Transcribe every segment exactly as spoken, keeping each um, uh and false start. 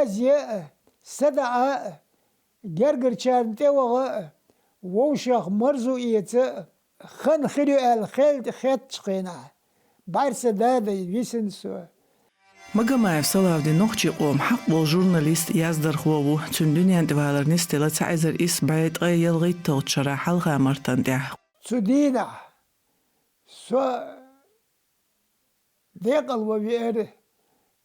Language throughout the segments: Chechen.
Аз я а, садаӀа а, гергарчарна тӀеваха а, вовшех марзо эца а, хан хир ю аьлла хел-, хеттачу хенахь, бӀаьрса дада висина со. Магомаев Салавди нохчийн къоман хьакъ волу журналист, яздархо ву. Цуьнан дуьнен тӀе валар нисделла цхьа эзар исс бӀе ткъе ялхитталгӀачу шарахь хьалха-мартан тӀехь. Цу дийнахь со декъалван веара,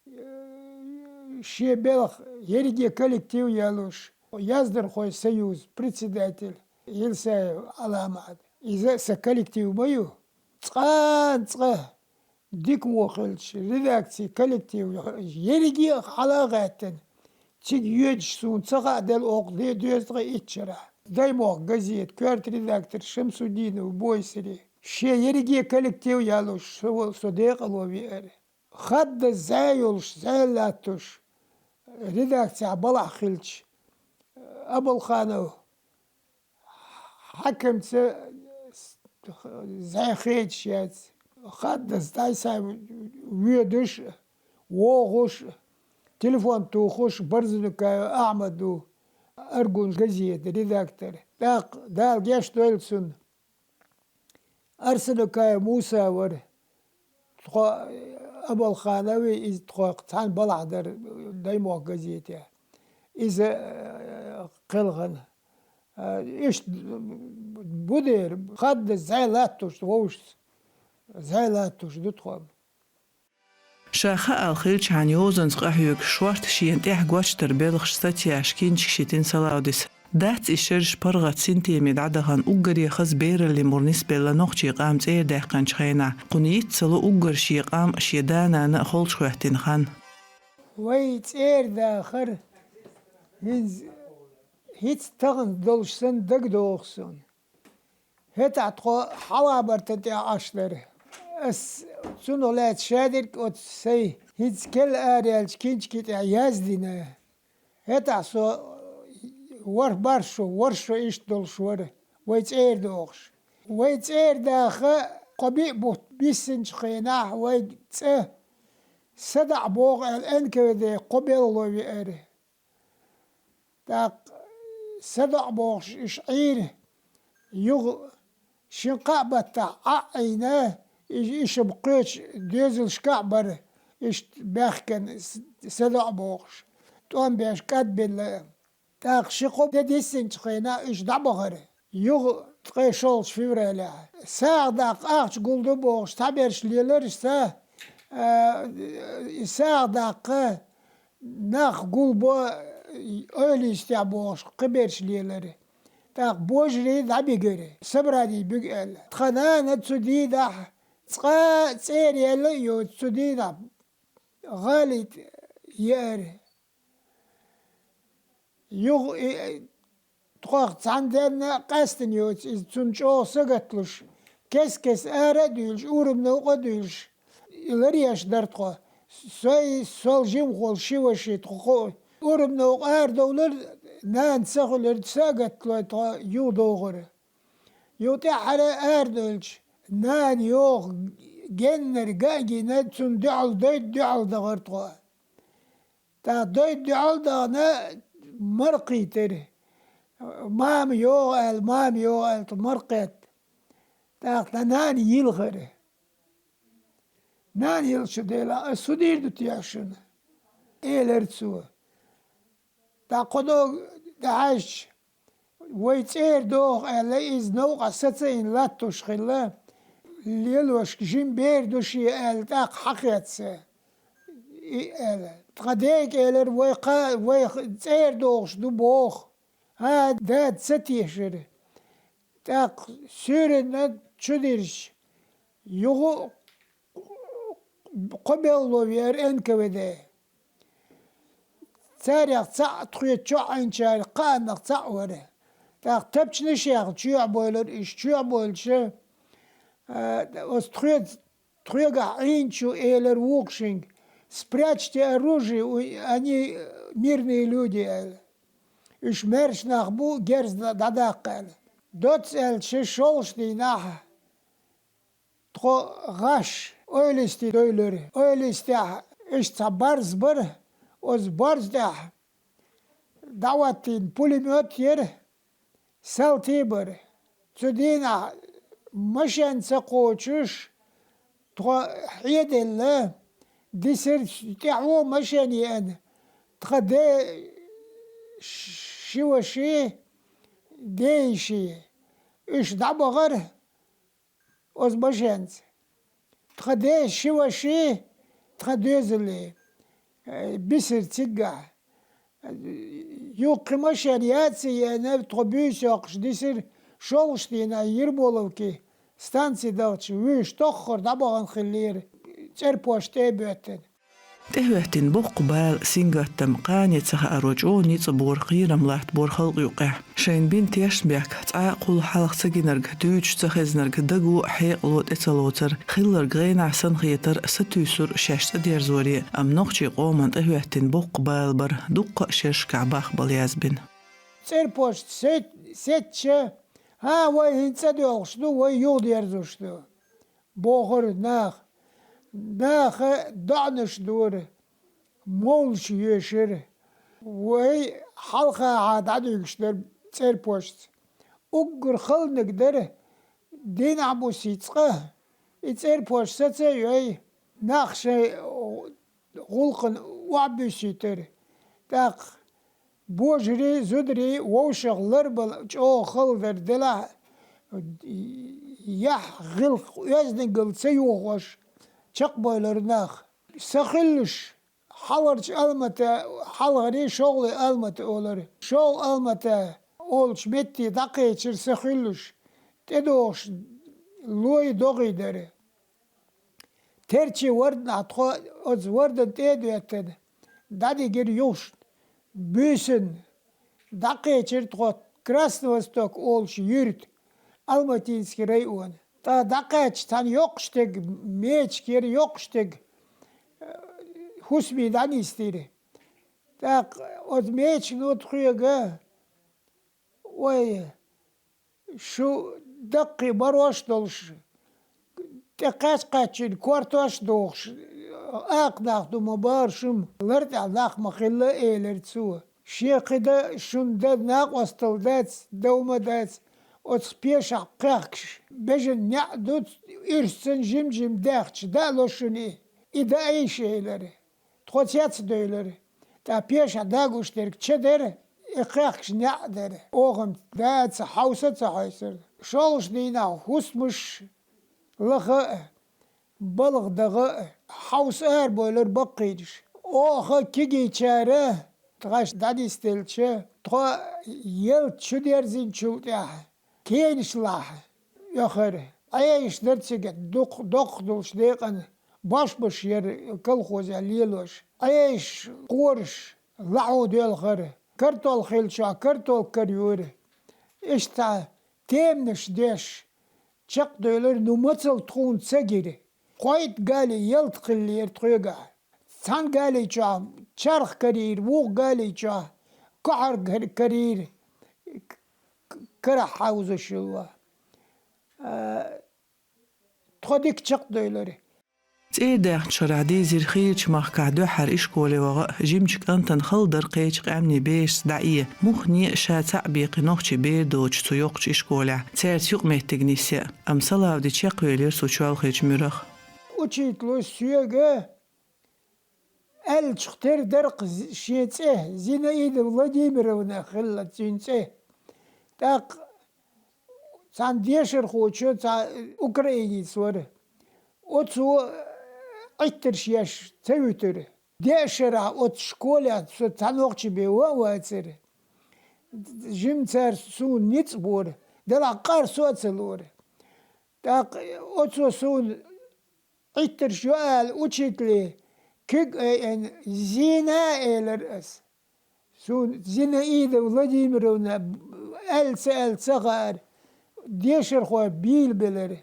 э, шен белхан ерриге коллектив ялуш, яздархойн союз председатель Елисеев Ӏаламат. Иза сан коллектив ма ю. Цкъа а цкъа дика вон хилча, редакци, коллектив, ерриге а хьала а гӀаьттина, цига йоьдуш суна ца хааделла оха де-, дезткъе итт шарахь. Даймохк газета, коьрта редактор Шамсудинов Бойсари. Шен ерриге коллектив ялуш, со, со декъалван веара. Хаддаза зӀе йолуш, зӀе латтош, редакцехь балахь хилча, Абалханов Хьакимца зӀе хедаш яц. Хаддаза дӀасавоьдуш, вогӀуш, телефон тухуш Барзанукаев Ахьмад ву, «Аргун» газета редактор. ТӀаккха, Дала гечдойла цунна, Арсанукаев Муса вара. Тхо, Абалханови иза тхох цхьаьна балахь дара Даймохк газетехь. Иза, э, кхелхина. Э, иштта бу дера, хаддаза зӀе латтош вовшашца. ЗӀе латтош ду тхо. Ша хаал хилчхьана йозанца къахьоьгуш, шорта шена тӀехь гочдар белхаш, статьяш, кинчкаш йитина Салавдис. Дац и шераш паргӀат синтеме дӀадахана, уггаре хаза бераллин мур нисбелла нохчийн къам цӀера даьккхинчу хенахь. Кхунна йиц ца ло уггар шен къам а, шен да-нана а холчухӀоьттина хан. Вай цӀера дахар хӀинца, хӀинца тахана долуш санна дагадогӀу суна. ХӀетахь тхо хьалха-мартан тӀехь Ӏаш дара. Ас цунах лаьцна шадерг оцу сайн хӀинца керла араяьллачу кинчки тӀехь яздина. ХӀетахь со ворхӀ-бархӀ шо, ворхӀ шо иштта долуш вара, вай цӀера дохуш. Вай цӀера даха кхо-биъ бутт биссинчу хенахь вай цӀа садаӀа боху аьлла, Н К В Д кхо белхало веара. ТӀаккха садаӀа бохуш уьш Ӏийра, юха шина-кхаа баттахь Ӏа а Ӏийна, и-, ишаб кхечу доьзалшкахь а бара, иштта баьхкина с-, садаӀа бохуш, тӀом беш кӀадбелла. ТӀаккха ши-кхо де диссинчу хенахь уьш дӀабахара. Юха ткъе шолгӀачу февралехь сагӀа даккха ахча гулду бохуш, цхьаберш лелара са, а, и сагӀа даккха нах гулбо, ойла йистехь бохуш, кхиберш лелара. ТӀаккха божарий дӀабигара, собрани буьгу аьлла. Тхан нана цу дийнахь цкъа а цӀера яьлла а йоцу, цу дийнахь гӀали тӀе еара. Юха и, тхох цхьана денна къаьстина йоцу иза, цунна чӀогӀа сагатлуш, кест-кеста ара а дуьйлуш, урамна новкъа а дуьйлуш, и ларъеш дара тхо. Сой, сол жимахволу ши ваши тхо кхо. Урамна новкъа арадовлар, нана ца хуьлура, сагатлой тхо юхадогӀура. Юха тӀаьххьара арадевлча, нана йогӀу геннара ган а гина, цунна дуьхьал дойду дуьхьал дахара тхо. ТӀаккха дойду дуьхьал а дахана, маркхийтира. Мама йогӀу аьлла, мама йогӀу аьлла, тхо маркхетта. ТӀаккха тхан нана йилхира. Нана йилча, Дела, ас хӀун дийр ду те шуна? Элира цо. ТӀаккха кхо дог дӀахьаьжча, вай цӀера доху аьлла, иза новкъахь саца а йина латтош хилла, лелошка жима бер ду шен аьлла, тӀаккха хьакхетта са. И аьлла. Тхан дега элира, вай кха-, вай цӀера дохуш ду боху. ХӀан, дада ца тешара. ТӀаккха суьйранна чу дирзича, юха кхо белхало веара Н К В Д. Царех цхьаъ тхоьца чохь Ӏийначарах кхааннах цхьаъ вара. ТӀаккха тапчанаш яьхна чоьхьабойлура уьш, чоьхьабойлуша, а, оцу тхоьца тхоьгахь Ӏийначо элира вукхушинга: «Спрячьте оружие, у-, они мирные люди», — аьлла. Уьш маьрша нах бу, герз дӀадаккха аьлла. Доцца аьлча, шолгӀачу дийнахь тхо гӀаш ойла йисте девлира. Ойла йистехь иштта цхьа барз бара, Оцу борз тӀехь дӀахӀоттийна пулемёт яра, салтий бара. Цу дийнахь машен ца кхочуш, тхо хьеделла, дисира тӀаьхьо машен еана, тхан ден ши ваши, ден йиши. Уьш дӀабахара оцу машенца. Тхан ден ши ваши, тхан доьзали, э, бисира циггахь. Юха кхин машен яц а еана, тхо буьйса йоккхуш дисира, шолгӀачу дийнахь Ермоловки станци дахча вуьйш тоххара дӀабахана хиллера, цӀерпошта тӀе а боьттина. ТӀехӀоьттина боккха бала, сингаттам, кхане ца хааро чӀогӀа ницкъ бора, кхерам латта бора халкъ юккъехь. Шайна бина тешнабехк, цкъа а кхул хьалха ца гинарг, дуьйцуш ца хезнарг даго а, хьекъало а тӀе ца лоцура. Хилларг гӀенахь санна хетара, сатуьйсура шаьш цӀа дерзоре, амма нохчийн къоман тӀехӀоьттина боккха бала бара, дуккха а шерашкахь бахбала язбина. ЦӀерпошта сет-, сеттача, хӀа, вай хӀинца цӀа доьлхуш ду, вай юхадерзош ду, бохура наха. Наха доӀанаш дора, мовлаш йоьшура. Вай хьалхахьа дӀадуьгуш дара цӀерпошца. Уггар халаниг дара, дийнахь буьйса цкъа, и цӀерпошта саца а йой, нах шайн гӀуллакхана охьабуьссийтара. ТӀаккха божарий, зударий вовшах ларбала чӀогӀа хала дара, делахь яхь гӀиллакх оьздангалла ца йохош, чекхбевллера нах. Са хуьлуш, хьалхарчу Алмата, хьалхарий шолгӀа Алмата олура. ШолгӀа Алмата олучу метте дӀакхечира са хуьлуш, тӀедогӀуш лой догӀий дара. Терчи варданахь тхо оцу вардан тӀе а доьттина, дӀадигира юхуш буьйсанна. ДӀакхечира тхо Красновосток олучу юьрта, Алматинский район. ТӀаккха дӀакхаьчча, цхьана йоккхуш стеган мечик яра, йоккхуш стеган, э, хӀусаме дӀанисдира. ТӀаккха оцу мечино тхоьга: «Вай, шу даккхий барош а долуш, тӀе кхаьч-кхаьччина кортош а дохуш, акха нах ду, ма бара шуна, лар тӀехь нах ма хилла», — элира цо. «Шен кхин дан, шуна дан накъосталла дац, дов ма дац, оцу пешахь кхехкаш бежан неӀ ду, уьрсацан жим-жима даьхча, даа ло шуна и, и даийша», — элира. Тхо цецдевлира. ТӀаккха пешахь дагуш дерг ча дара, и кхехкаш неӀ дара. Оханца даца хьовса а ца хьовсура. ШолгӀачу дийнахь хӀусамаш лаха а, балха даха а, хьовса арабевлира баккхийнаш. Оха кегийчара тхаьш дӀанисделча, тхо ялта чу дерзинчул тӀаьхьа кенашлахь оьхура. Ӏеша дара цига дукха доккха долчу декъана, бошмаш яра колхозехь лелош. Ӏеша, кхораш лахьо доьлхура. Картол хиллачохь картол карайора. Иштта теманаш деш, чекхдевлира, ну, мацалла тхуна ца гира. Кхойтта гали ялта хиллера тхоьгахь. Цхьана гали чохь чарх карийра, вукху гали чохь кохьар кар-, карийра, к-, к-, карахь хьовзаш йолу. А, тхо дика чекхдевлира. ЦӀера даьхначу шарахь дийзира хийрачу махкахь дуьххьара ишколе ваха а, жимачу кӀантана хала дара кхечу къаьмнийн берашца дӀаэ, муххале а ша цхьаъ беккхина нохчийн бер доцуш цу йоккхачу ишколехь, цаьрца юкъаметтиг нисъян. Амма Салавди чекхвелира цу чолхечу муьрах. Учитело соьга аьллачух тера дара-кх, шен цӀе, Зинаида Владимировна хилла цуьнан цӀе. ТӀаккха цхьана дешархочо, цхьа украинец вара, оцо Ӏиттарш еш ца вуьтура. Деа шарахь оцу школехь со цхьа нохчи бен ван а вацара. Жимма цара суна ницкъ бора, делахь къар со а ца лора. ТӀаккха оцо суна Ӏиттарш йо ала учителе куьг айина, Зина, элира ас. Суна Зинаида Владимировна аьлла ца аьлла ца хаьара, дешархой бийлабелира.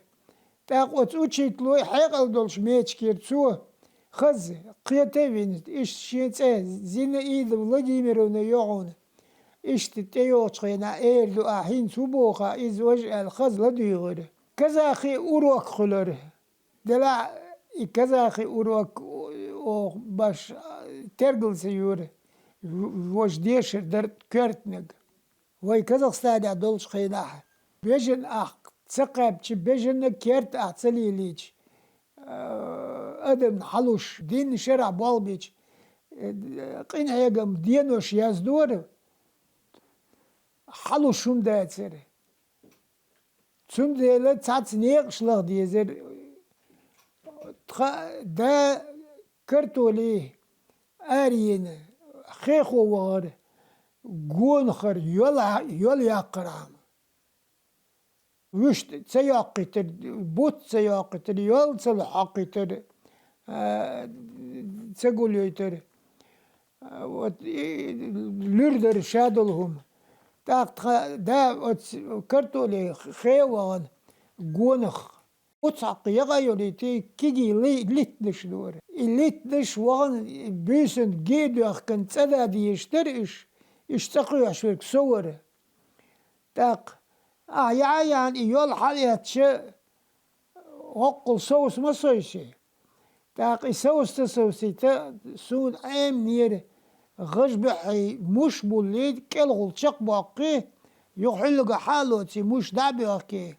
ТӀаккха оцу учитело хьекъал долуш мечкира цо, хаза, кхета а вина, иштта шен цӀе Зинаида Владимировна йо хьуна. Иштта тӀейогӀучу хенахь эр ду ахь, хӀинца хӀун боху ахь иза, важа, аьлла, хаза ладуьйгӀира. Казахи урок хуьлура. Делахь и казахи урок оха баш Тергалца юра, в-, вож дешар дар коьртаниг. Вай Казахстанехь долчу хенахь, бежан ахь ца кхаьбча, бежанна керта ахь ца лелийча, а, адамна хьалуш, дийнна шарахь болх бича, э, къинхьегам денош яздора, хьалуш хӀума дацара. Цундела цхьацца некъаш лаха дезара. Тхан да картоли арийна, хехо вахара, гонахара, йол, йол яккхархьама. Вуьшта ца йоккхуьйтура, бутт ца йоккхуьйтура, йол ца хьоккхуьйтура, а, ца гулйойтура. А, вот, и, луьра дара ша долу хӀума. ТӀаккха тхан да оцу картоле хе а вахана, гонах. Оцу хьакха яга а йолуьйтий, кегий ли-, литтанаш дора. И литтанаш вахана, буьйсанна геа доьхкина цӀа дан дезаш дара уьш, уьш цӀа кхоьхьуш верг со вара. ТӀаккха, ахьа яхьа яхьана и йол хьалаэцча, гӀоккхул совса ма сойси. ТӀаккха и совса ца совсийта, суна Ӏемнера гӀаж буьххьий муш буллий, кӀелхула чекхбоккхий, юха хьуьллага хьалоций муш дӀа а боьхкий.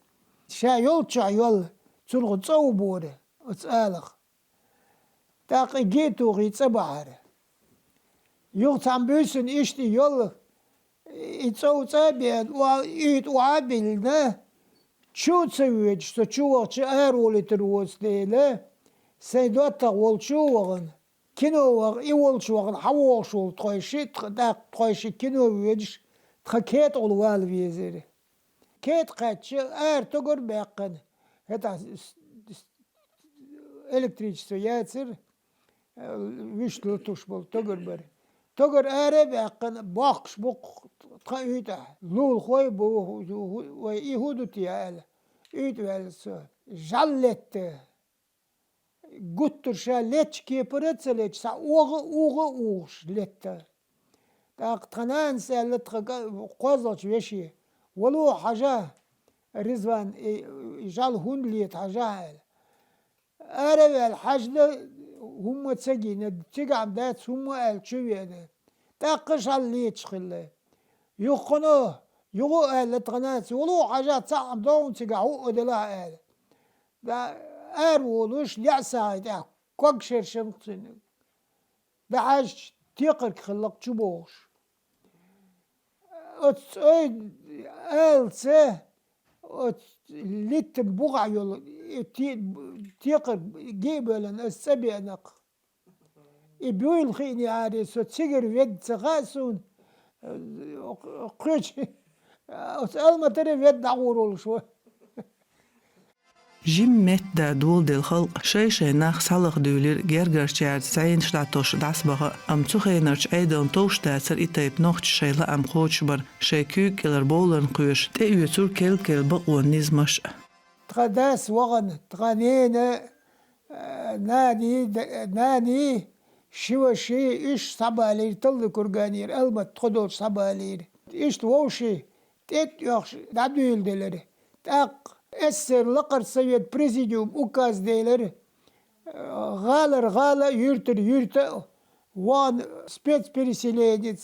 Ша йолччохь йол, цунах цӀа а бора оцу алах. ТӀаккха и геа тухий цӀа бахьара. Юха цхьана буьйсанна иштта и йол, и цӀов цӀа а беана, уьйтӀа охьа а биллина, чу а ца воьдуш, со чу вахча ара волуьйтур воцу дела, сайн доттагӀа волчу а вахана, кино ваха, и волчу вахана, хьан вогӀуш волу тхойши, тха, тӀаккха тхойши кино воьдуш, тхан кетӀагӀула вала везара. КетӀа кхаьчча, ара тогар а баьккхина, хӀетахь с-, с-, электричество яцара, э, вуьшта латуш болу тогар бара. Тогар ара а баьккхина, бохкуш бу-кх тхан уьйтӀахь. Лулахой а бу, хӀу-, хӀу-, вай и хӀун ду те аьлла, уьйтӀа ваьлла со. ЖӀаьла летта. Гуттар ша летча кепара а ца летча, схьа угӀа а, угӀа а угӀуш летта. ТӀаккха тхан нанас аьлла тхан кӀа-, кхозлагӀчу веше: «Вало хьажа, Ризван, и, и жӀаьла хӀунда лета хьажа», — аьлла. Ара а ваьлла хьаьжна, хӀумма ца гина, цигахь дац хӀумма аьлла чу веана. ТӀаккха жӀаьла леташ хилла. Юххана, юха а аьлла тхан нанас: «Вало хьажа, цхьаъ догӀу цигахь, хӀуъа делахь», — аьлла. Да, ара волуш, неӀ сагӀий тӀехь ког шершам цуьнан. ДӀахьаьжча, текхарг хилла-кх чу богӀуш. Оцу цӀой алаца, оцу литтан бухахь йолу и те-, текхарг гиъ а боьллина, аса цӀа беана-кх. И буйла хиънехьара, со цигара ведда ца хаьа суна, кхечу, оцу Алматара ведда дӀагӀур волуш вара. Жимма меттан доладелла халкъ шай-шайн нах схьалахдуьйлира гергарчаьрца зӀенаш дӀатосуш дӀасабаха, амма цу хенарчу Ӏедална товш дацара и тайпа нохчаша шайн лаам кхочушбар, шайн куьйга кӀелара бовларна кхоьшуш, тӀеоьцура керла-керла бакъонан низамаш а. Тхан дас вахана, тхан нена, а, наний, д-, наний, ши ваший, уьш схьабалийра, талла курганера, Алмат тхо долчу схьабалийра. Иштта вовший тӀе а тӀоьхуш дӀадуьйладелира. ТӀаккха эс эс эс эр лакхара совет президиум указ делира, гӀалара гӀала а, юьртара юьрта а вахана спецпереселенец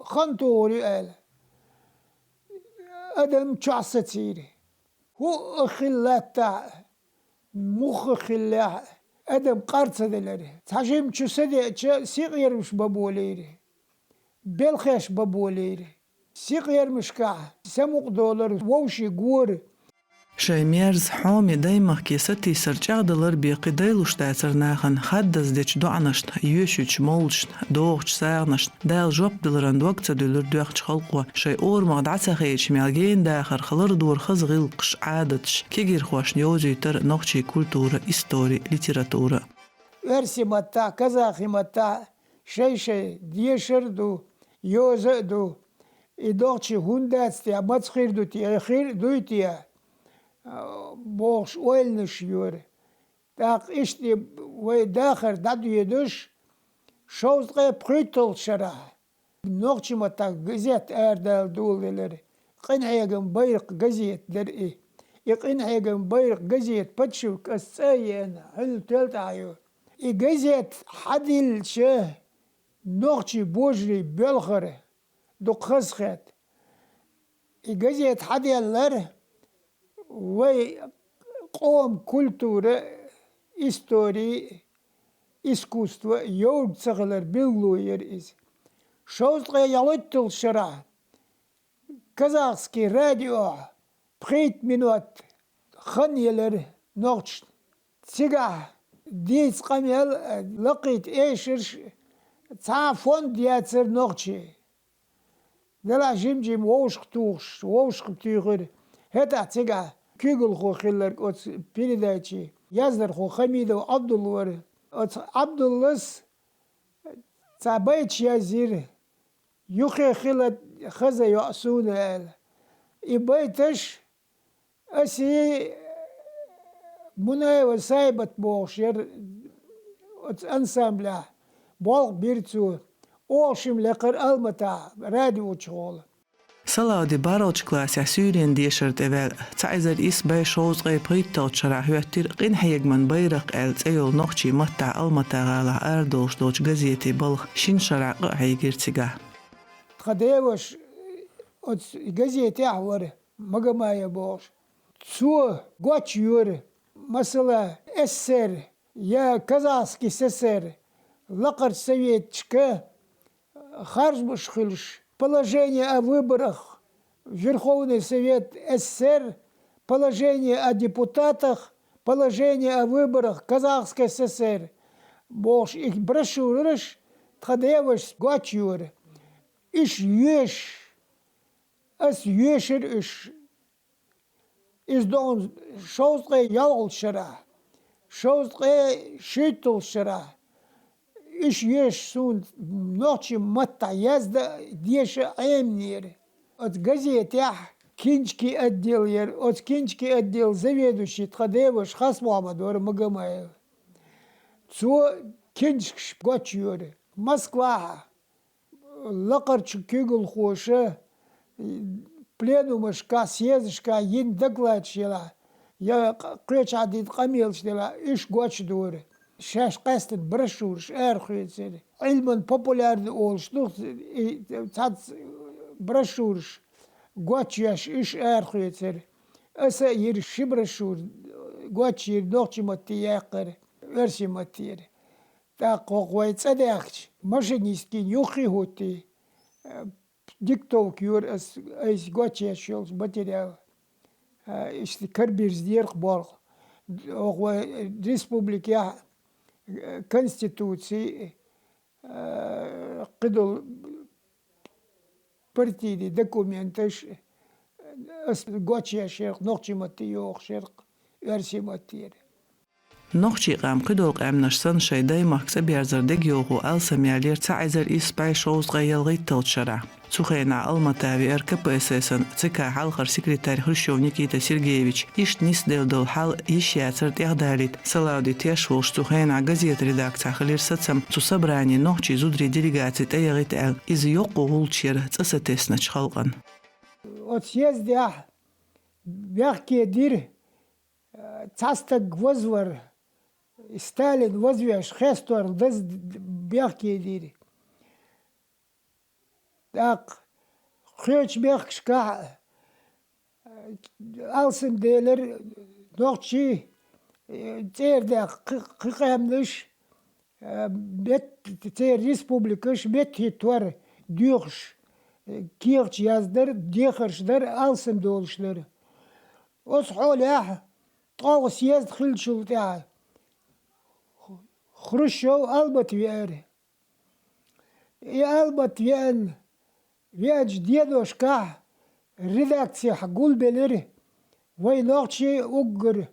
хан тухур ю аьлла. Адам чохь сацийра. ХӀуъа хилла латтахь а, муха хиллехь а, адам къар ца делира. Цхьа жимма чу са деача, сиъ-гӀермаш бан болийра. Белхеш бан болийра. Сиъ-гӀермашкахь самукъадолура вовшийн гора. Шайн мерза, хьоме даймахке сатийсар чӀагӀдалар бен кхин дайлуш дацара нахана хаддаза дечу доӀанашна, йоьшуьйтучу мовлашна, догӀучу сагӀанашна. Дала жоп даларан дог ца дуьллура доьхначу халкъо, шайн орамах дӀа ца хедаш мел гена дахар, хала лардора хаза гӀиллакхаш, Ӏадаташ, кегирхошна йовзуьйтура нохчийн культура, истори, литература. Оьрсийн маттахь, казахи маттахь шай-шай дешар а ду, йоза а ду. И нохчийн хӀунда дац те, маца хир ду те, хир а дуй те, а, бохуш ойланаш йора. ТӀаккха иштта и вай дахар дӀадоьдуш, шовзткъе пхийтталгӀачу шарахь нохчийн маттахь газет арадала доладелира. «Къинхьегаман байракх» газет дара и. И «Къинхьегаман байракх» газет подшивка аса цӀа а еана, хьуьлла тоьлла тӀехь ю. И газет хьадиллича, нохчий божарий боьлхар дукха хазахет. И газета хьаделлар вай къоман культура, истори, искусство йоврг ца хилар билгало яр иза. Шовзткъе ялхитталгӀача шарахь казахский радиохь пхийтта минот хан елар нохчашна. Цигахь дийца къамел, лакхийта эшарш, цхьа а фонд яцар нохчий. Делахь жим-жим вовшах тухуш, вовшах туьйхира. ХӀетахь цигахь куьйгалхо хилларг оцу передачи яздархо Хамидов Ӏабдулла вара. Оцу Ӏабдуллас цхьа байташ язйира, юххе хила хаза йоӀ суна аьлла. И байташ аса Мунаева Сайбат бохуш яра оцу ансамблехь, болх бира цо. Оха шимма лекхара Алматахь радиочухула. Салавди бархӀалгӀачу классехь суьйренан дешар тӀе ваьлла. Цхьа эзар исс бӀе шовзткъе пхийтталгӀачу шарахь хӀоьттира «Къинхьегаман байракх» аьлла цӀе йолу нохчийн маттахь Алмата-гӀалахь арадолуш долчу газетийн балха. Шина шарахь къа а хьийгира цигахь. Тхан деваша оцу газетехь вара, Магомаев бохуш. Цо гоч йора, масала, эсэр я Казахский ССР лакхарчу советашка харжамаш хуьлуш, «Положение о выборах», «Верховный Совет СССР», «Положение о депутатах», «Положение о выборах Казахской ССР» бохуш, и брошюраш тхан девашас гоч йора. Уьш йоьшуш, ас йоьшура уьш. Иза догӀна шовзткъе ялхалгӀачу шарахь, шовзткъе шийтталгӀачу шарахь. Уьш йоьшуш суна нохчийн маттахь яздан а, деша а Ӏеминера. Оцу газетехь кинчки отдел яра, оцу кинчки отдел заведующий тхан деваша Хас-Мохьмад вара Магомаев. Цо кинчкаш гоч йора. Москвахь лакхарчу куьйгалхоша пленумашкахь, съездашкахь йина докладаш елахь, я кхечахьа дина къамелаш делахь, уьш гоч дора. Шаьш къаьстина брошюраш арахоьцура. Ӏилман популярный олуш ду, и цхьацца брошюраш гоч еш, уьш арахоьцура. Аса а йира ши брошюра, гоч йира нохчийн матте яьккхира, оьрсийн маттера. ТӀаккха хӀокху вай цӀа даьхкича, машинисткийн юххе а хӀуттий, э, диктовка йора ас, айса гоч еш йолчу материал. Э, иштта карабирзинера-кх болх. ХӀокху вай республикехь, э, конституци, э, кхидолу партийный документаш, ас гоч еш яра-кх, нохчийн матте йохуш яра-кх, оьрсийн маттера. Нохчийн къам кхидолу къаьмнаш санна шайн даймахка цӀа берзар дегайовхо алсамъяьллера цхьа эзар исс бӀе шовзткъе ялхитталгӀачу шарахь. Цу хенахь Алмата веара КПСС-ан ЦК хьалхара секретарь Хрущев Никита Сергеевич. Иштта нисделла долу хьал йиш яцара тӀехдалийта. Салавди теш волуш цу хенахь газетан редакцехь хилира сацам, цу собране нохчийн зударийн делегаци тӀеяхийта аьлла. Иза йоккха гӀулч яра цӀа сатесначу халкъана. Оцу съездехь бехке дира, э, цхьа стаг вазвар, Сталин вазвеш хесторна даза бехке дира. ТӀаккха кхечу мехкашкахь алсамделира нохчий, э, цӀера даьхна кхи-, кхин къаьмнаш, э, мет-, церан республикаш меттахӀиттор доьхуш, э, кехаташ яздара, дехарш дара, алсамдолуш дара. Оцу хьолехь ткъолгӀа съезд хиллачул тӀаьхьа Хрущев Алмат веара. И Алмат веана, веанчу деношкахь редакцехь гулбелира вай нохчий, уггар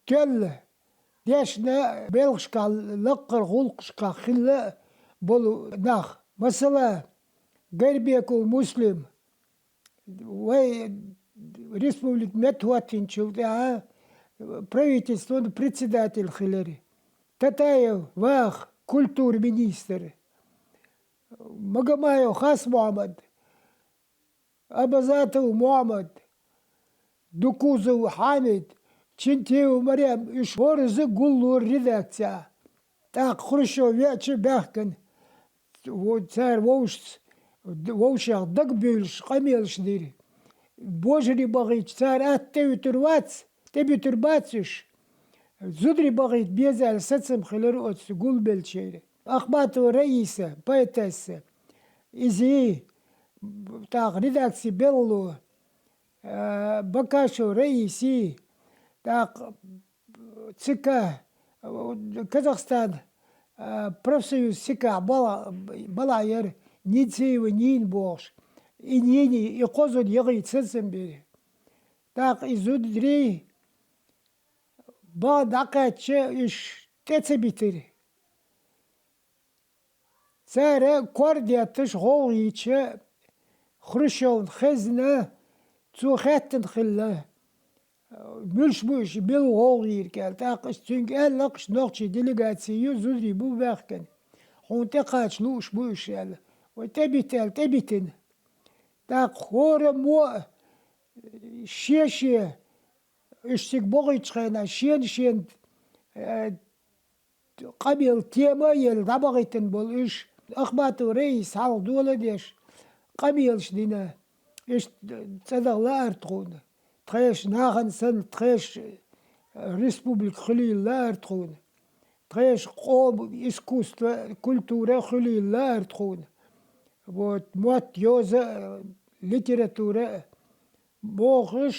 тоьлла, дешна белхашкахь, лакхара гӀуллакхашкахь хилла болу нах. Масала, Гайрбеков Муслим, вай республика меттахӀоттийначул тӀаьхьа правительствон председатель хилира. Татаев Ваха, культура министр, Магомаев Хас-Мохьмад, Абазатов Мохьмад, Дукузов Хьамид, Чинтиева Марем, уьш хӀоразза гуллора редакцехь. ТӀаккха Хрущев веача а баьхкина, Во-, цара вовшашца, д-, вовшех дагабуьйлуш къамелаш дира. Божаре бахийча, цара атта тӀевуьтур вац, тӀебуьтур бац уьш. Зударий бахийта беза аьлла сацам хилира оцу гулбеллачеран. Ахматова Раиса, поэтесса, изий, тӀаккха редакцин белхало, а, Бакашев Раисий, тӀаккха ЦК, а, Казахстан, а, профсоюз ЦК бала-, балахь яра Нинциева Нина бохуш. И Нина, и кхо зуда яхийта сацам бира. ТӀаккха и зударий бан дӀакхаьчча, уьш тӀе ца битира. Цара кор детташ гӀовгӀа йича, Хрущевна хезна, цо хаьттина хилла, муьлш бу уьш, мила гӀовгӀа йийриг аьлла. ТӀаккха цуьнга аьлла, кху нохчийн делегаци ю, зударий бу баьхкина. Хьуна тӀекхача лууш бу уьш аьлла. Вай тӀебита аьлла, тӀебитина. ТӀаккха хӀораммо а шен-шен, уьш цига бохуьйтучу хенахь, шена-шена, э, къамел тема а елла, дӀабахийтина болу уьш, Ахматова Раиса хьалха дола а деш, къамелаш дина, иштта цӀа даха лаьара тхуна. Тхешан нахана санна, тхешан республика хуьлийла лаьара тхуна. Тхешан къоман искусство, культура хуьлийла лаьара тхуна. Вот, мотт, йоза а, литература а. Бохуш,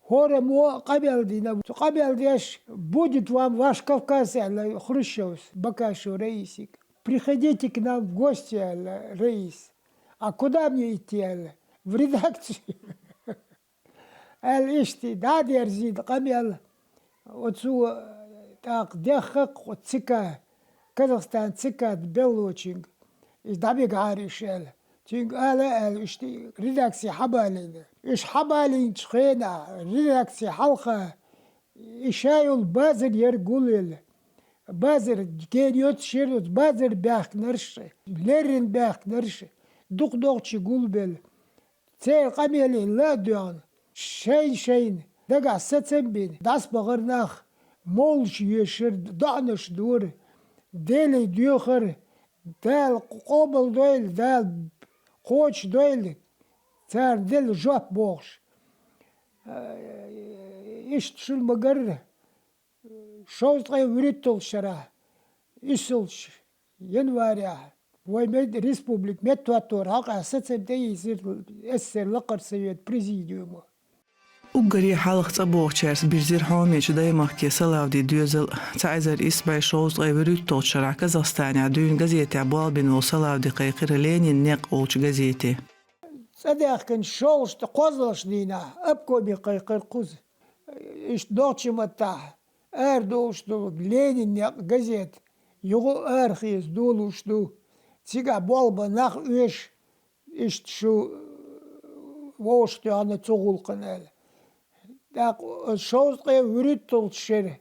хӀораммо а къамел дина. Цу къамел деш, «Будет вам ваш Кавказ», аьлла Хрущевс Бакашев Раисига. «Приходите к нам в гости», аьлла Раис. «А куда мне идти?» аьлла. «В редакцию». Аьлла, иштта дӀа а дерзийна къамел. Оцу тӀаккха дехха-кх оцу ЦК, Казахстан ЦК беллачуьнга, иза дӀабигахьара уьш аьлла. Цуьнга ала а аьлла, иштта редакци хьабалийна. Уьш хьабалийначу хенахь, редакци хьалха, и ша йолу базар яра гулъелла. Базар гена йоццуш яра оцу базар баьхкинарш, леррина баьхкинарш, дукха нохчий гулбелла. Церан къамеле ла а доьгӀна, шайн-шайна дагахь сацам а бина, дӀасабахара нах, мовлаш йоьшура, доӀанаш дора, Деле доьхура, Дала къобалдойла, Дала кхочушдойла, царна делла жоп бохуш. Иштта шуна ма-гарра, шовзткъе вуьрхӀитталгӀачу шарахь, уьссалгӀачу январехь, вай мет-, республика меттахӀотторан хьокъехь сацам тӀеийцира С С С Р лакхара совет президиумо. Уггаре хьалха цӀа бохучаьрца бирзира хьомечу Даймахке салавди доьзал. Цхьа эзар исс бӀе шовзткъе вуьрхӀитталгӀачу шарахь Казахстанехь дуьйна газетехь болх бина волу салавди кхайкхира «Ленин некъ» олучу газете. ЦӀа даьхкина шолгӀачу кхозлагӀчу дийнахь обкоме кхайкхира кхуза. Иштта нохчийн маттахь арадолуш долу «Ленин некъ» газета юха а арахеца долуш ду. Цигахь болх бан нах оьшу, иштта шу вовшахтоьхна цу гӀуллакхана аьлла. ТӀаккха оцу шовзткъе вуьрхӀитталгӀачу шеран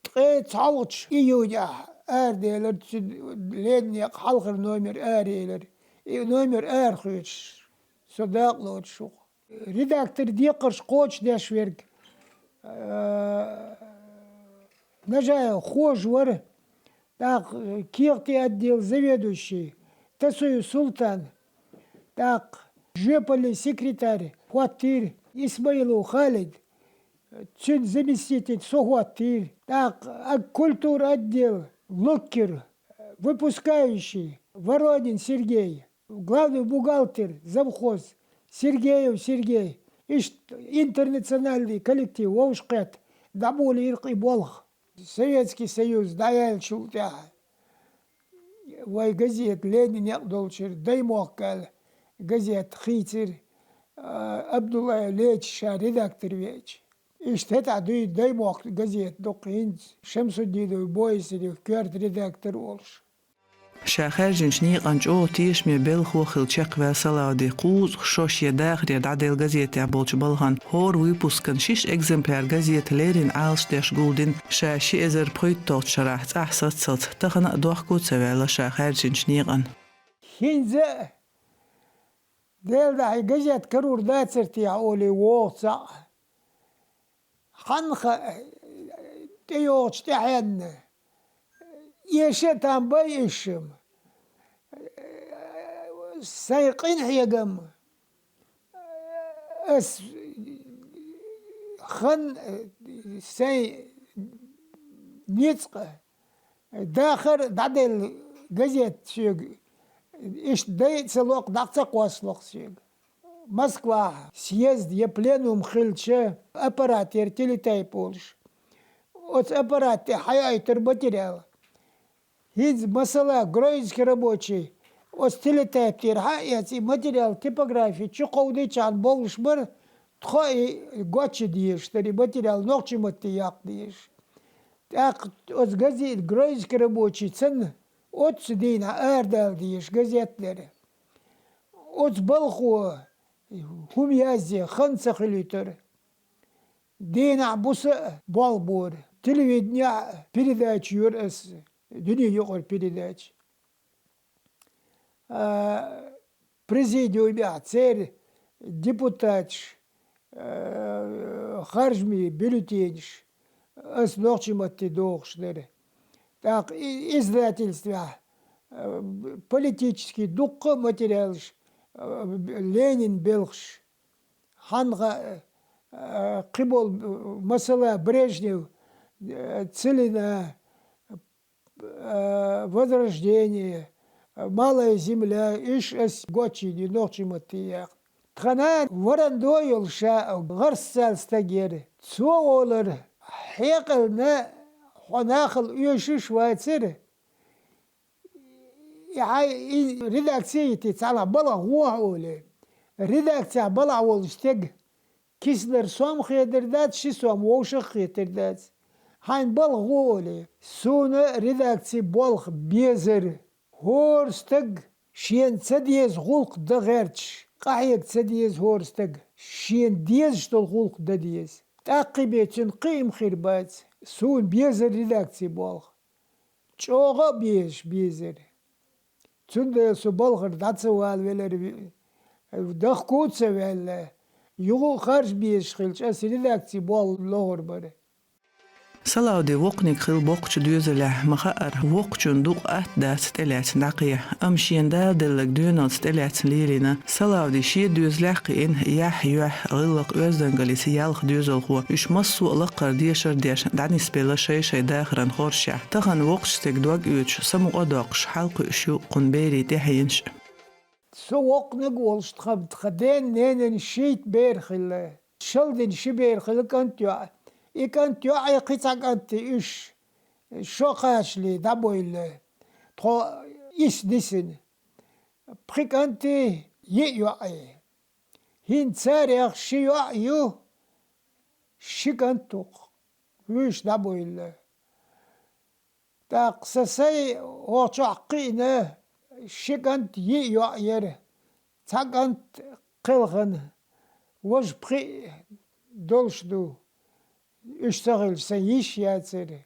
ткъе цхьалгӀачу июнехь араделира цуьнан «Ленин некъ» хьалхара номер араелира. И номер арахоьцуш, со дакъалоцуш ву-кх. Редактор декхарш кхочушдеш верг, а, Нажаев Хожа вара, тӀаккха кехатийн отдел заведующий Тасуев Султан, тӀаккха жоьпаллин секретарь хӀоттийра Исмаилов Халид, цуьнан заместитель со хӀоттийра, тӀаккха а-, культура отдел луккер, выпускающий Воронин Сергей, главный бухгалтер завхоз Сергеев Сергей, иштта интернациональный коллектив вовшахкхетта дӀаболийра-кх и болх. Советский Союз дӀаяьллачул тӀаьхьа вай газета «Ленин некъ» долчуьра «Даймохк» аьлла газета хийцира, а, Абдуллаев Леча ша редактор веача. Иштта хӀетахь дуьйна «Даймохк» газета ду-кх хӀинца, Шамсудинов Боисов коьрта редактор волуш. Ша хаьржинчу некъан чӀогӀа тешаме белхахо а хилла чекхваьлла Салавди кхузткъа шо шен дахарера дӀаделла газетехь болчу балхана хӀора выпускан шишша экземпляр газета леррина Ӏалашдеш гулдина ша ши эзар пхийтталгӀачу шарахь цӀахь саццалц, тахана а дохко а ца ваьлла ша хаьржинчу некъан. ХӀинца а, Делан дуьхьа, газета карор дацара техьа олий вогӀу цхьаъ. Хьанна хаьа, тӀейогӀучу тӀаьхьенна эша а там бай уьш-м. Сайн къинхьегам, ас хан, сайн ницкъ, дахар дӀаделла газет соьга, иштта дайа ца локх, дӀа ца кхоссалокх соьга. Москвахь съезд я пленум хилча, аппарат яр телетайп олуш. Оцу аппарат тӀе хьайойтура материал. ХӀинца, масала, грузинский рабочий, оцу телетайп тӀера хьаэца, и материал типографи чу кховдийчхьана бовлуш бара, тхо и гочдезаш дара, и материал нохчийн матте яккха дезаш. ТӀаккха оцу газет, грузинский рабочий санна, оццу дийнахь арадала дезаш газет дара. Оцу балхо хӀума язъе хан ца хуьлуьйтура. Дийнахь буса а болх бора. Телевиденехь а передача йора ас, дуьне юкъара передача. А, президиумехь церан депутаташ, а, харжамийн бюллетенаш ас нохчийн матте дохуш дара. ТӀаккха и-, издательствехь, а, политический дуккха а материалаш, а, Ленин белхаш, хьанна хаьа, а, кхиболу, масала, Брежнев, а, Целина, а, Возрождение, а, Малая земля, уьш ас гочйина ю нохчийн матте яккха. Тхан нана Варандо йолу ша гӀарсцал стаг яра. Цо олура: «Хьекъална хьо нахала оьшуш вацара». И хьайн и редакци йити цхьалха балха гӀо хьо олий. Редакцехь балха волу стеган киснара сом хетар дац, ши сом вовшах а хетар дац. Хьайн балха гӀо олий. Суна редакци болх безара. ХӀора стаг шена ца деза гӀуллакх дан гӀерташ, къахьега ца деза хӀора стаг, шена дезаш долу гӀуллакх дан деза. ТӀаккха бен цуьнан кхиам хир бац. Суна безара редакци болх. ЧӀогӀа а безаш безара. Цундела со балхара дӀа ца вала велара, ви-, дахка а ца ваьлла, юха а харж безаш хилча, ас редакци болх лохур бара. Салавди воккханиг хилла боккхачу доьзалехь, ма-хаъара, воккхачунна дукха атта дац тӀелаьцна дӀакхехьа, амма шена Дала делларг доьналца тӀелаьцна лелийна. Салавди шен доьзалехь кхиъна яхь, юьхь, гӀиллакх, оьздангаллица ялх доьзалхо. Уьш массо а лаккхара дешар а деш, дӀанисбелла шай-шайн дахаран хоршехь. Тахана воккхачу стеган дог оьцуш, самукъа а доккхуш, хьалакхуьуш ю кхуьнан берийн тӀаьхьенаш а. Со воккханиг волуш тхан, тхан ден-ненан шийтта бер хилла. Шалдина ши бер хилла, кӀант, йоӀ. И кӀант, йоӀ, кхин цхьа кӀант, уьш шо кхачале дӀабевлла. Тхо исс дисина. Пхи кӀант, йиъ йоӀ. ХӀинца царех ши йоӀ ю, ши кӀант ву-кх, вуьйш дӀабевлла. ТӀаккха сан сай оцу чохь кхиъна, ши кӀант, йиъ йоӀ яра, цхьа кӀант кхелхина, важа пхиъ долуш ду. Уьш ца хилча, сан йиш яцара.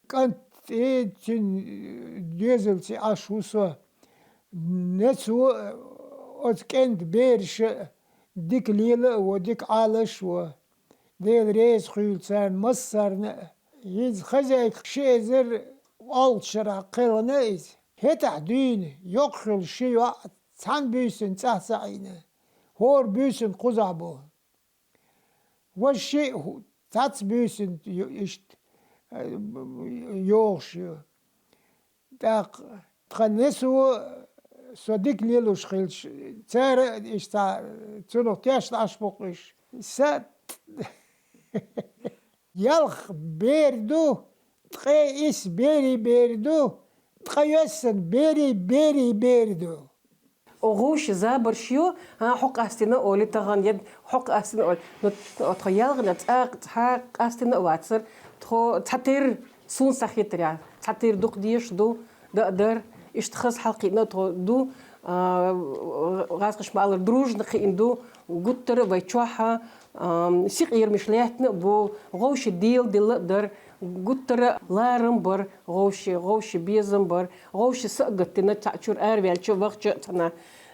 КӀант тӀе цуьнан доьзалций Ӏаш ву со. Нецо оцу кӀентан бераша дика лела а во, дика Ӏалаш а во. Дела реза хуьлда царна массарна а. ХӀинца хозяйка ши эзар олучу шарахь кхелхина иза. ХӀетахь дуьйна йоккха хилла ши йоӀ цхьана буьйсанна цӀахь ца Ӏийна. ХӀора буьйсанна кхузахь бу. Важа шиъ хӀу-, цхьацца буьйсанна ю-, иштта, э, йогӀуш ю. ТӀаккха тхан несо со дика лелош хилча, цара а иштта цунах тешна Ӏаш бу-кх уьш. Сан ялх бер ду, ткъе исс берийн бер ду, ткъе йоьссана берийн берийн бер ду. Оха вовшийн забарш ю, а, хьо къастийна олий тахана, я хьо къастийна олий. Ну, тхо ялхана цкъа цхьа къастийна а вацара, тхо цхьатерра суна схьахетарехь, цхьатерра дукха дезаш ду, дан а дара. Иштта хаза хьалакхиъна тхо ду, а, гӀазкхаша ма-аллара, дружно кхиъна ду, гуттара а вай чохь, а, синкъерамаш лаьттина а бу, вовшийн дела дилла а дара, гуттара а ларам бар вовшийн, вовшийн безам бар, вовшийн са а гатдина, цхьаъ чуьра араваьлча, вахча а цхьана,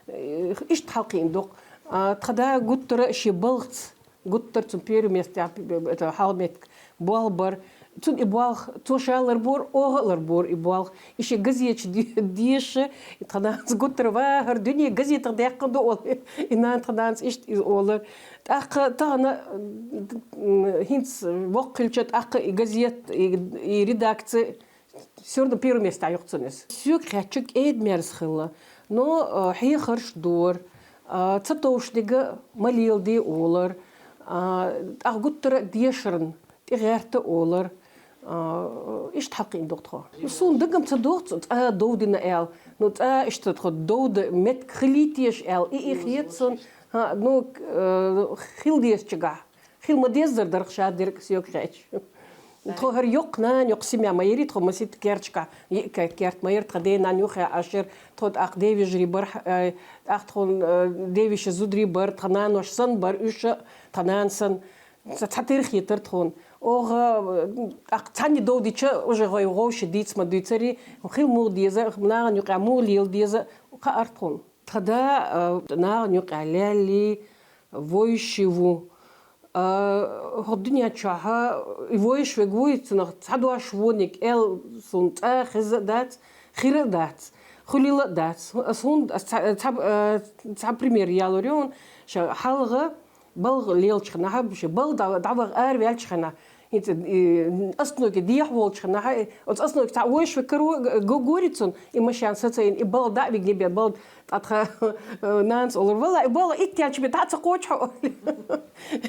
э, иштта хьалакхиъна ду-кх. А, тхан да гуттара а шен балхаца, гуттара а цуьнан первом месте, это, хьалметтиг болх бар, Цун и болх, цо ша ларбора, оха а ларбора и болх. И ший газеташ де-, деша, и тха нанас гуттара: «Ва, хӀара дуне газетах даьккха да», — оал. И нана тха нанас иштта из олар. ТӀаккха тахан, м, хӀинца воккха хилча, тӀаккха и газет, и, и редакци всё равно первом месте йоах цунна из. Соьга хаьттача, кӀеда-мерза хилла. Но, а, хьехарш дора, а, цатовшнега ма леладе олар, а, тӀаккха гуттара дешарна тӀагӀерта олар. А, иштта хьалкхиъна да тхо. Суна дага-м ца доагӀа цо цкъа дов дина аьле. Ну, цкъа иштта тхо дов де меттиг хилийта еза аьле, и, и хет сона. ХӀа, ну, к-, э, хила дезача хана. Хила ма деззара дар-кх ша дерг, соьга хаьттача. Тхо хӀара йоккха нана, йоккха семья ма ярий тхо, масийтта керташка, йиъ ке-, керта ма яр тха, даь-наьна юххе Ӏаш яр тхо, тӀаккха даь-вежарий бар, э, тӀаккха тхона, э, даь-веший зударий бар, тха нанош санна бар уж, тха нана санна. Ца-, цхьатарра хетар тхона. Оаха, э, тӀаккха цхьанне дов дича, уже гӀой-, гӀовши дийца ма дуьйцарий, хила муха деза, нахана юкъе муха лела деза, кхаьар тхона. Тха да, э, нахана юкъе лаьллий, вовший ву. А, хӀокху дуьнен чохь и вовшах верг вуй, цунах цхьа дош вониг аьлла, суна цкъа хеза а дац, хир а дац, хуьлийла а дац. Ас хӀунда, ас цхьа, цхьа, а, цхьа пример ялор ю хьуна, ша хьалха балха лелачу хенахь, ша балха дӀа-, дӀаваха араваьллачу хенахь, хӀинца, и, остановке дехьа волчу хенахь, оцу остановке цхьаъ вовшах верг каро г-, г-, гори цунна, и машен сацийна, и балха дӀа а вигна бен, балха ТӀаккха тха нанас олура: «Валла, и балха иттелча бен дӀа а ца кхочу хьо», — олий.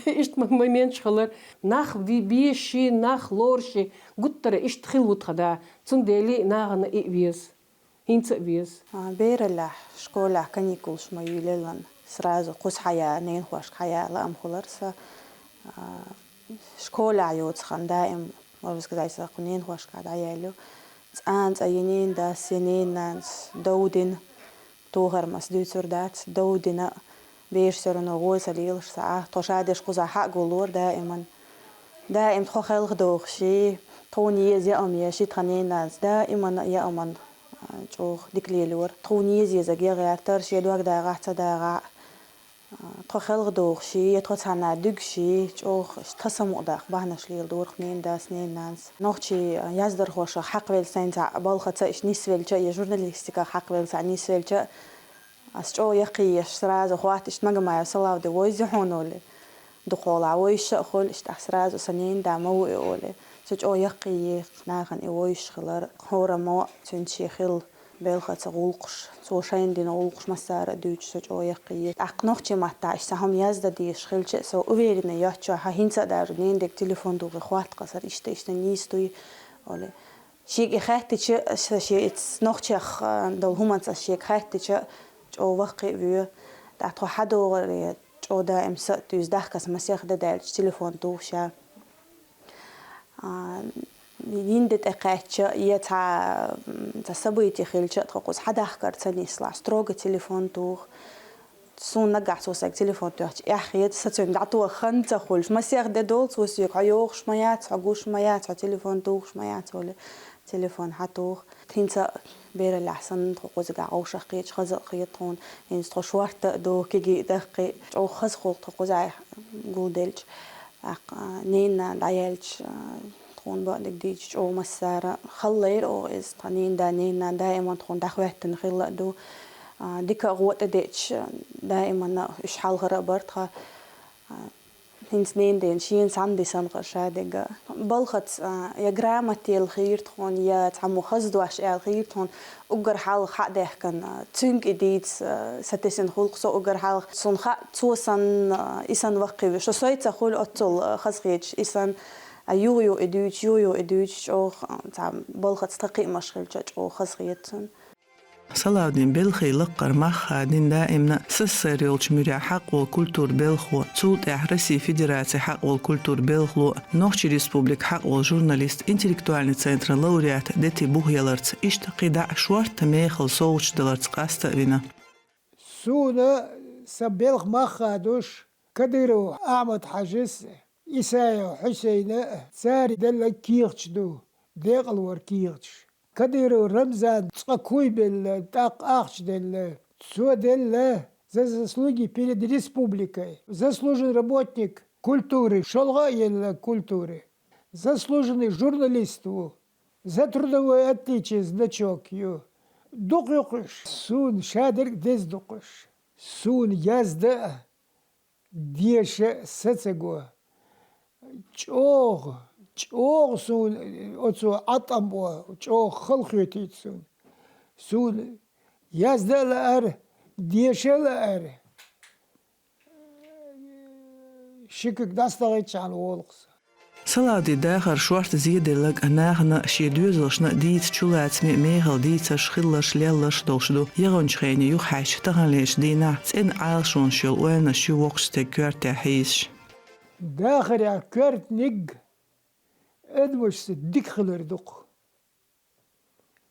Иштта ма-, моменташ хилар. Нах ви-, веший, нах лоруший, гуттара иштта хилла ву тхан да. Цундела нахана и а веза. ХӀинца а веза. А, бераллехь, школехь каникулаш ма юьйлаллан, сразу кхуза хьаяла, ненахошка хьаяла лаам хилар сан. А, школехь йоцу хан даим, можно сказать, сан кху ненахошка дӀаяьлла ю. Цкъа а цкъа я ненан дас, я ненан нанас дов дина, тохар маса дуьйцур дац, дов дина а, бераш всё равно гӀой ца лелаш схьа, тхо ша дерш кхузахь схьа а гуллора даиман. Даим тхо хелхадохуш, тхуна еза яа ма еза, тхан ненан нанас даиман а яа ма, а, чӀогӀа дика лелора. Тхуна еза-езарг ян гӀертара, шен дог дагӀахь а, ца дагӀахь а. Тхо хелхадохуш, я тхо цхьанна дуьгуш, чӀогӀа тхан самукъадаккха бахьанаш леладора ненан дас, ненан нанас. Нохчийн яздархошах хьакхавелла сайна цхьаъ балхаца иштта нисвелча, я журналистиках хьакхавелла цхьаъ нисвелча, ас чӀогӀа яккхий еш, сразу хӀотта иштта Магомаев Салавди вовзий хьуна олий. Дукхахьолахь вовзаш а хуьлу, иштта ахь сразу сан ненан да ма ву и олий. Со чӀогӀа яккхий е нахана и вовзаш хилар, хӀораммо а цуьнца шен хилла белхаца гӀуллакхаш, цо шайна дина гӀуллакхаш массара а дуьйцуш, со чӀогӀа яккхий е. ТӀаккха нохчийн маттахь иштта хӀума яздан дезаш хилча а, со уверенный йоццушехь, хӀинца а даже ненан дега телефон тухий хӀотта кхасар, иштта, иштта нийса дуй олий. Шега и хаьттича, аса шеца нохчех, а, долу хӀуманца аса шега хаьттича, чӀогӀа ваккхий а воь. ТӀаккха тхо хьадогӀуре, чӀогӀа даим са а туьйсу, дахкарца масех де даьлча телефон тухуш. А, йина де тӀекхаьчча, я цхьа, м, цхьа событие хилча а, тхо кхуза хьадахкар ца нислахь, строго телефон туху. Суна нагахь цо сайга телефон тоьхча эхь хета, сан цуьнга дӀатоха хан ца хуьлуш. Масех де долу цо соьга: «Хьо йогӀуш ма яц, хьо гуш ма яц, хьо телефон тухуш ма яц», — олий, телефон хьатуху. ХӀинца а бераллехь санна, тхо кхузахь гӀовшах кхетча, хаза а хета тхуна. ХӀинца тхо шорта а ду, кегий а даккхий, чӀогӀа хаза хуьлу тхо кхузахь гулделча. ТӀаккха, а, ненан дӀаяьлча, а, тхуна бакъдерг дийцича, чӀогӀа массара а халлайра оха иза. Тхан ненан да, ненан нана даиман тхуна дӀахӀоьттина хилла а ду. А, дика а, гӀо а тӀедеъча, даиман а уьш хьалхара а бара тхан. А, хӀинца ненан дена шена цхьаьна дисина хир ша дерг. Балхаца, а, я грамота елла хийра тхуна, я цхьаммо хаза дош аьлла хийра тхуна, уггар хьалха хьа а даьхкина, цуьнга и дийца, а, сатесна хуьлу-кх со уггар хьалха. Суна хаьа, цо санна, а, и санна ваккхий ву. Со сой ца хуьлу оццул, а, хазахеташ и санна, а, юха-юха и дуьйцуш, юха-юха и дуьйцуш, чӀогӀа, а, цхьа балхаца тхан кхиамаш хилча, чӀогӀа хазахета цунна. Салавдин белхий лаккхара мах хадийна даимна а СССР йолчу муьрехь хьакъ волу культуран белхало, цул тӀаьхьа Российн Федерацин хьакъ волу культуран белхало, Нохчийн Республикан хьакъ волу журналист, интеллектуальни центран лауреат Дети Бухъяларца, иштта кхидӀа а шорта мехала совгӀаташ даларца къаста а вина. Суна сан белхан мах хадош Кадыров Ахьмад-Хьаьжас, Исаев Хьусайна, цара делла кехаташ ду, декъалвар кехаташ. Кадыров Рамзана цкъа куйбелла, тӀаккха ахча делла. Цо делла «За заслуги перед республикой», заслуженный работник культуры, шолгӀа а елла культуры. заслуженный журналист ву, за трудовое отличие значок ю. Дукха ю кхуьш, суна шадерг а деза ду кхуьш. Суна язда а, деша а са ца го. ЧӀогӀа, чӀогӀа суна оцо Ӏаткъам бо, чӀогӀа халахетийта суна. Суна язда а лаьара, деша а лаьара. Ши куьг дӀасадахийтчахьана волу-кх со. Салавди дахар шорта зеделларг а, нахана а, шен доьзалшна а дийца чулацаме а мехала дийцарш, хилларш, лелларш а долуш ду. ЯгӀанчу хене юхахьаьжча, таханлерчу дийнахь цӀена Ӏалашонаш йолу ойланаш ю воккхачу стеган коьртехь хьийзаш. Дахарехь коьртаниг адамашца дика хилар ду-кх.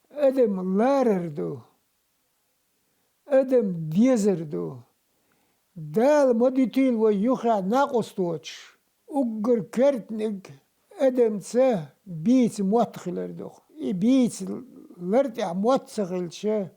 Адам ларар ду. Адам дезар ду. Дала ма дуьтийла вай юххехь накъосточуьш. Уггар коьртаниг адамца бийца мотт хилар ду-кх. И бийца лар тӀехь мотт ца хилча,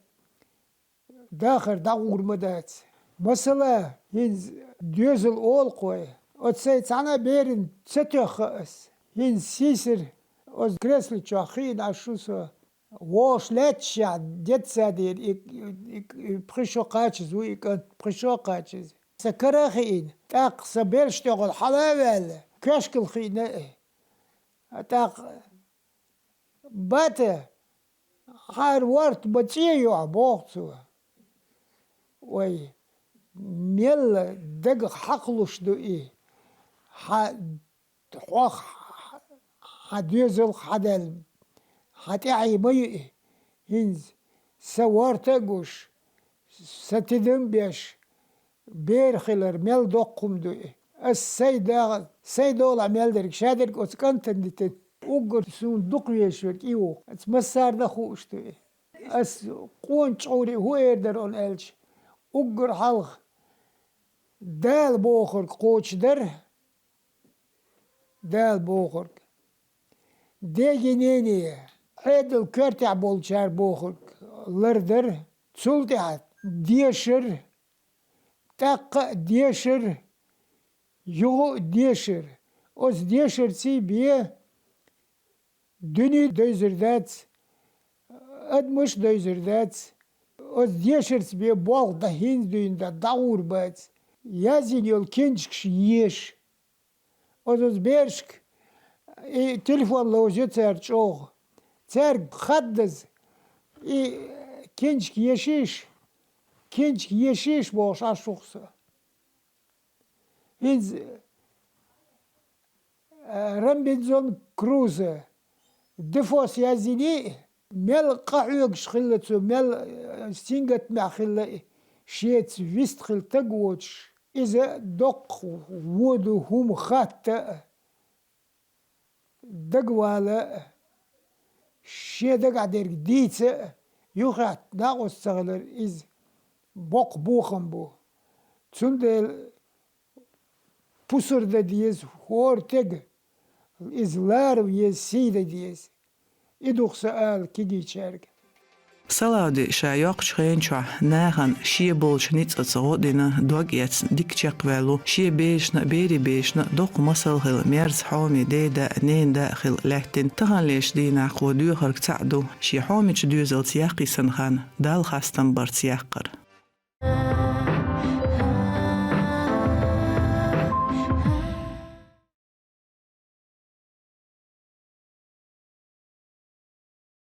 дахар дӀагӀур ма дац. Масала, хӀинца доьзал олу-кх вай. Оцу сайн цхьана а берана ца тоьхна ас. ХӀинца сийсара оцу кресло чохь хиъна Ӏаш ву со. Вовш лаьтташехь детсадера и, и, и, и пхи шо кхачаза ву и кӀант, пхи шо кхачаза. Сан кара а хиъна, тӀаккха сан бераш тӀехула хьала а ваьлла, коьшкал хиъна и. ТӀаккха: «Бата, хьара ворта ма цӀе йохьу», — боху цо. Ой, мелла дагах хьакхалуш ду и, хьан хьох, хьан доьзалх хьадаьлла, хьан тӀаьхье ма ю и. ХӀинца сан ворта а гуш, сан тидам а беш, бер хилар мел доккха хӀума ду и. Ас сайн да-, сайн долахь мел дерг шадерг оцу кӀантана дитина. Уггар суна дукха везаш верг и ву. Ас массарна а хууш ду и. Ас къона чӀогӀа хӀун эр дара хьуна аьлча, уггар хьалха Дала бохург кхочушдар, Дала бохург. Деги нене, Ӏедал коьртехь болчара бохург лардар, цул тӀаьхьа дешар, тӀаккха а дешар, юха а дешар. Оцу дешарций бен дуьне а девзар дац, адамаш а девзар дац. Оцу дешарца бен болх дан хӀинца дуьйна дан дӀагӀур бац. Язйина йолу кенчкаш еша. Оцу берашка и телефон ловза цара чӀогӀа. Цаьрга хаддаза и кенчка ешийша, кенчка ешийша бохуш Ӏаш ву-кх со. ХӀинца, а, Робинзон Крузо, Дефос язйиний, мел къахьоьгуш хилла цо, мел, а, сингаттамехь хилла и, шеца вист хилла стаг воцуш, иза доккха вон ду хӀума хатта а, дагавала а, шен дагахь дерг дийца а, юххехь накъост ца хилар иза боккха бохам бу. Цундела пусар дан деза хӀора стеган, иза ларам еза, сий дан деза. И ду-кх сан ала кегийчаьрга. Салавди ша йоккхачу хенан чохь нахана шен болчу ницкъаца гӀо а дина, дог эцна дика чекхваьлла ву, шен берашна а, берийн берашна а доккха масал хилла, мерза хьоме деда а, ненада а хилла лаьттина. Таханлерчу дийнахь кхо доьхург цхьаъ ду, шен хьомечу доьзалца яккхийсанна хан Далла хастам барца яккхар.